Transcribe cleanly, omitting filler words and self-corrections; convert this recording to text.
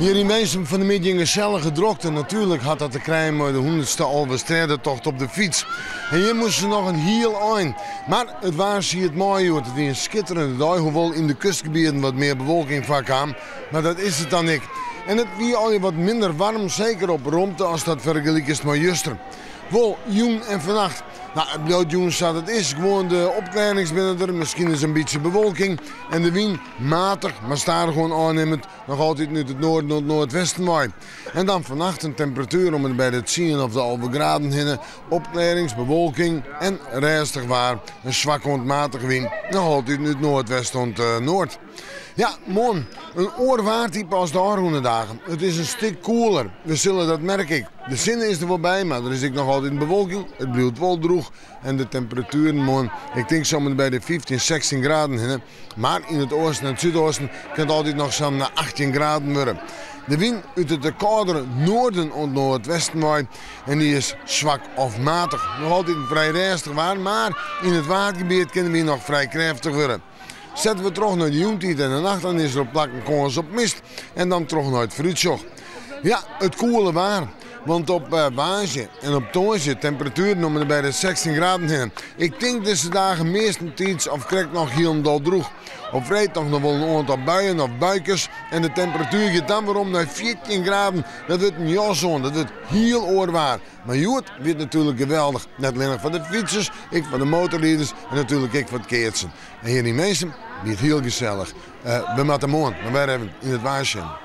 Hjir yn Winsum fan 'e middei in gesellige drokte. Natuerlik hat dat te krijen mei de hûndertste Alvestrêdetocht op de fyts. En hjir moasten se noch in hiel ein. Mar it waar siet mei hjoed. It wie in skitterende dei, hoewol yn de kustgebieten wat mear bewolking foarkaam. Mar dat is it dan ek. En it wie allegear wat minder waarm, seker op romte ast dat fergelikest mei juster. Wol, jûn en fannacht. No, it bliuwt jûn sa't it is. Gewoan de opklearrings binne der, miskien is in bytsje bewolking en de wyn matich, mar stadichoan ôfnimmend, noch altyd út it noarden oant noardwesten wei. En dan fannacht in temperatuer om en by de tsien of de 11 graden hinne, opklearrings, bewolking en rêstich waar. In swak oant matige wyn, noch altyd út noardwest oant noard. Ja, moarn. In oar waartype as de ôfrûne dagen. It is in stik koeler. We sille dat merke ek. De sinne is der wol by, mar der is ek noch altyd bewolking. It bliuwt wol drûch en de temperatueren moarn, ik tink sa om en by de 15, 16 graden hinne. Mar yn it oasten en it súdoasten kin it altyd noch sa'n 18 graden wurde. De wyn út it kâldere noarden oant noardwesten wei en dy is swak of matich. Noch altyd in frij rêstich waar, mar yn it Waadgebiet kin de wyn noch frij krêftich wurde. Sette we troch nei de jûntiid en de nacht, dan is der op plakken kâns op mist. En dan troch nei it foarútsjoch. Ja, it koele waar. Want op woansdei en op tongersdei temperatueren om en by de 16 graden hinne. Ik tink dizze dagen meastentiids of krekt noch hielendal drûch. Op freed noch noch wol in oantal buien of buikes en de temperatuer giet dan werom nei 14 graden. Dat wurdt in jas oan, dat wurdt hiel oar waar. Mar hjoed wie it natuerlik geweldich. Net allinnich foar de fytsers, ek foar de motorriders en natuerlik ek foar it keatsen. En hjir yn Winsum wie it hiel gesellich. We moatte moarn mar wer even yn it waar sjen.